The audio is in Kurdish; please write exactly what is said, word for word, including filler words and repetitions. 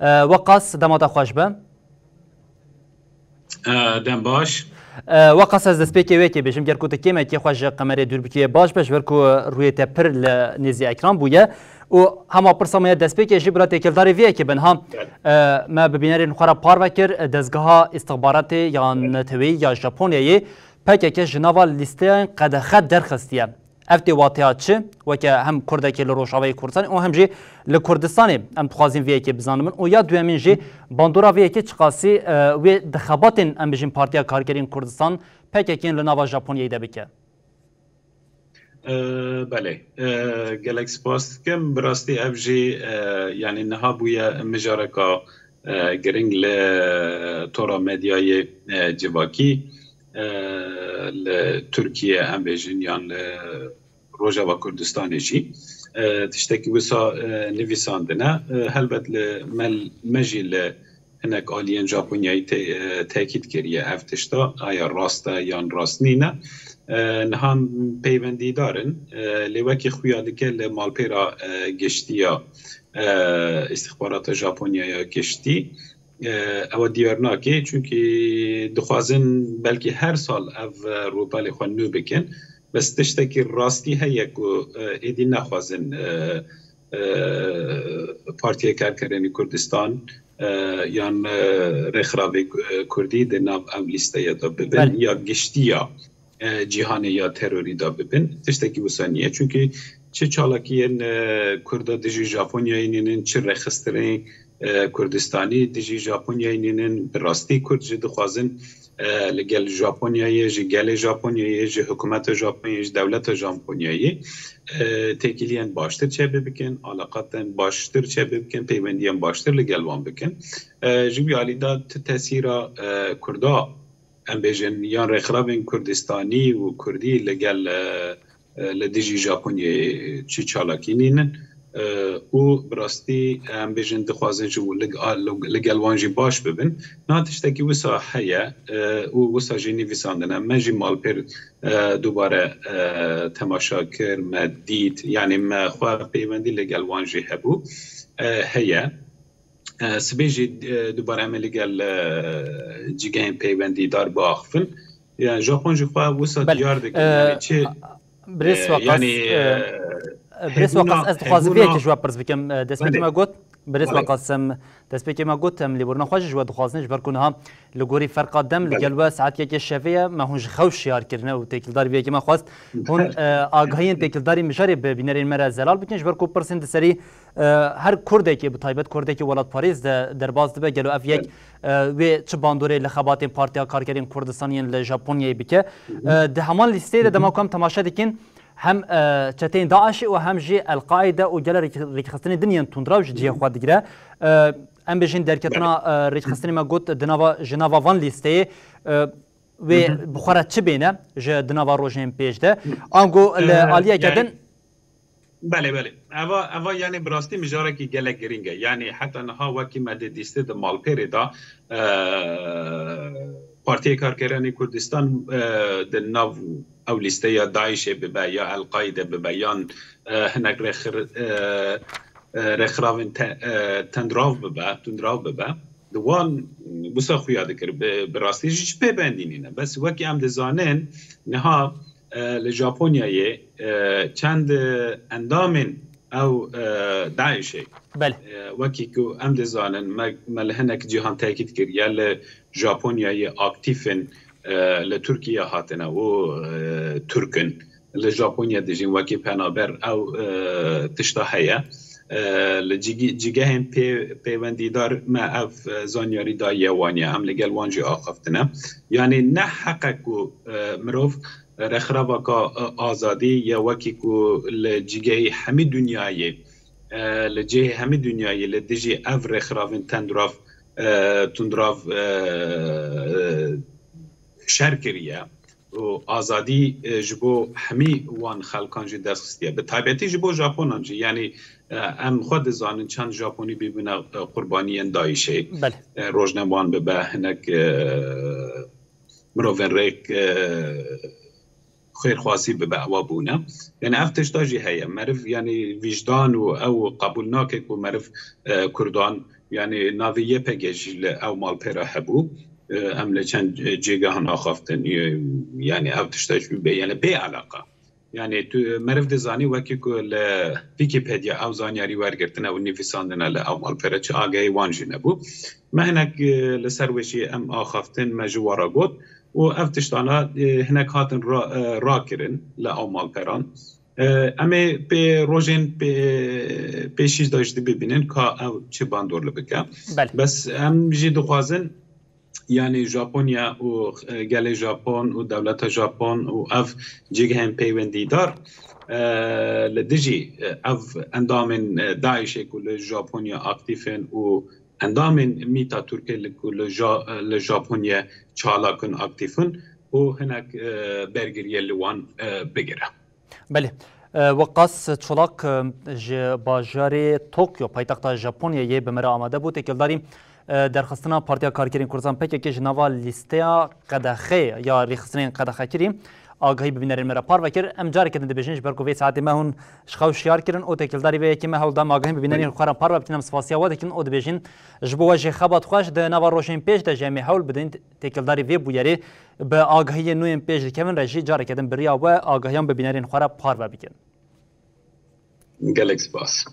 Weqas dema te xweş be. Dem baş. Weqas ez destpêkê wê yekê bêjim, ger ku tu kêmekê xwe ji qemerê dûr bikî yê baş be, ji ber ku rûyê te pir li nêzî ekran bûye. Û hema pirsa me ye destpêkê jî bila têkildarî vê yekê bin ha. Me bi bînerên xwe re parve kir, dezgeha îstixbaratê ya neteweyî ya Japonyayê P K K ji nava lîsteya qedexe derxistiye. Ev tê wateya çi? Weke hem Kurdekê li Rojavayê Kurdistanê û hem jî li Kurdistanê em dixwazin vê yekê bizanimin û ya duyemîn jî bandora vê yekê çiqasî wê di xebatên em bijîn Partiya Karkerên Kurdistan P K K'ên li nava Japonyayê de bike? Belê, gelek spas dikim. Bi rastî ev jî yanî niha bûye mijareka giring li tora medyayê civakî, li Tirkiye em bêjin yan li Rojava Kurdistanê jî tiştekî wisa nivîsandine. Helbet li me, me jî li hinek aliyên Japonyayê tekîd kiriye ev tişta, aya rast e yan rast nîne. Niha peywendîdar in, lê wekî xuya dike li malpêra giştî ya îstixbarata Japonyaya giştî ewa diyar nake, çunkî dixwazin belkî her sal ev rûpelê xwe nû bikin. Bes tiştekî rastî heye ku êdî nexwazin Partiya Karkerên Kurdistan yan Rêxravê Kurdî di nav ev lîsteya de bibin ya giştî ya cîhanê ya terorî de bibin. Tiştekî wisa niye. Çunkî çi çalakiyên Kurda dijî Japonyayê nînin, çi rêxistinên Kurdistanî dijî Japonyayê nînin, bi rastî Kurd jî dixwazin li gel Japonyayê, ji gelê Japonyayê, ji hikûmeta Japonyayê, ji dewleta Japonyayê têkiliyên baştir çêbî bikin, alaqatên baştir çêbî bikin, peywendiyên baştir li gel wan bikin. Ji wî alî de ti tesîra Kurda, em bêjin, yan rêxravên Kurdistanî û Kurdî li gel li dijî Japonyayê çi çalakî nînin û bi rastî em bêjin dixwazin ji li gel wan jî baş bibin. Niha tiştekî wisa heye û wisa jî nivîsandine. Me jî malpêr dubare temaşa kir, me dît, yanî me xwe peywendî li gel wan jî hebû, heye. Sibê jî dubare em ê li gel cîgehên peywendîdar biaxifin. Yani Japon jî xwe wisa diyar dikin. Yani çi Birêz Weqas, Birêz Weqas, ez dixwazim vê yekê ji we pirs bikim. Destpêkê me got, Birêz Weqas, em destpêkê me got, em lêborîna xwe jî ji we dixwazin, ji ber ku niha li gorî ferqa dem li gel we saet yekê şevê ye, me hûn ji xew şiyar kirine û têkildarî vê yekê me xwest hûn agahiyên têkildarî mijarê bi bînerên me re zelal bikin, ji ber ku pirsên di serî her Kurdekê, bi taybet Kurdekê welatparêz de derbas dibe, gelo ev yek wê çi bandorê li xebatên Partiya Karkerên Kurdistanê yên li Japonyayê bike? Di heman lîsteyê de dema ku em temaşe dikin, hem çeteyên DAIŞê û hem jî El-Qaîde û gelek rêkxistinên din yên tundraw ji cihê xwe digire. Em bêjin derketina rêkxistinê me got di nava, ji nava van lîsteyê wê bi xwe re çi bêne ji di nava rojên pêş de? Ango li aliyeke din. Belê, belê. Eva, eva yani bi rastî mijarekî gelek girîng e. Yani heta niha wekî me dê dîstê di malpêrê de, e, Partiya Karkeranê Kurdistan, e, di nav ew lîsteya DAIŞê bibe ya El-Qaîde bibe yan, e, hinek rêxir-, e, e, rêxiravên te-, e, tendrav bibe, tundrav bibe. Di wan wisa xuya dikir, bi, bi rastî jî çi pêbendî nîne. Bes wekî em dizanin, niha, e, li Japonyayê, e, çend, e, endamên ew, e, DAIŞê, Belê. e, wekî ku em dizanin, me, me li hinek cîhan tekîd kir, ya li Japonyayê aktîf in, e, li Tirkiye hatine û, e, Tirk in. Li Japonya dijîn wekî penaber ew, e, tişta heye. E, li cîgî-, cîgehên pê-, pêwendîdar me ev, e, zanyarî daye wan ya em li gel wan jî axaftine. Yanî ne heqe ku, e, mirov rêxiravaka, e, azadî ya wekî ku li cîgehê hemî dinyayê, e, li cihê hemî dinyayê li dijî ev rêxiravên tendurav, e, tundrav, e, e, şer kiriye û azadî, e, ji bo hemî wan xelkan jî dest xistiye. Bi taybetî ji bo Japonan jî, yanî, e, em xwe dizanin çend Japonî bîbûne, e, qurbaniyên DAIŞê. Belê. E, rojnamewan bibe, hinek, e, mirovên rêk, e, xêrxwazî bibe, ewa bûne. Yani ev tişta jî heye. Meriv, yani, vîjdan û ew qebûl nake ku meriv, e, Kurdan Yani navê Y P G jî li ew malpera hebû. E, em li çend cêgehan axaftin, e, yani ev tişta jî bê, yani bê eleqa. Yani tu, meriv dizanî wekî ku li Wikipedia ew zanyarî wergirtine û nivîsandine li ew malpera çi agahî wan jî nebû. Me hinek, e, li ser wê jî em axaftin, me ji we re got û ev tiştana, e, hinek hatin ra-, e, rakirin li ew malperan. E, em ê pê rojên pê-, pêşî de jî bibînin ka ew çi bandor li bike. Belê. Bes em jî dixwazin, yani Japonya û, e, gelê Japon û dewleta Japon û ev cîgehên peywendîdar, e, li dijî, e, ev endamên, e, DAIŞê ku li Japonya aktîf in û endamên mîta Tirkê li ku li Ja-, li Japonya çalak in, aktîf in û hinek, e, bergiriyê li wan, e, bigire. Belê. E, Weqas Çolak, e, ji bajarê Tokyo, paytexta Japonyayê bi me re amade bû. Têkildarî, e, derxistina Partiya Karkerên Kurdistan P K K ji nava lîsteya qedexeyê ya rêxistinên qedexekirî agahî bi bînerên me re parve kir. Em careke din dibêjin, ji ber ku vê saetê me hûn ji xew şiyar kirin û têkildarî vê yekê me hewl da em agahî bi bînerên xwe re parve bikin, em spasiya we dikin û dibêjin, ji bo we jî xebat xweş, di nava rojên pêş de jî em ê hewl bidin têkildarî vê bûyerê bi agahiyên nû yên pêş dikevin re jî careke din bi riya we agahiyan bi bînerên xwe re parve bikin. Gelek spas.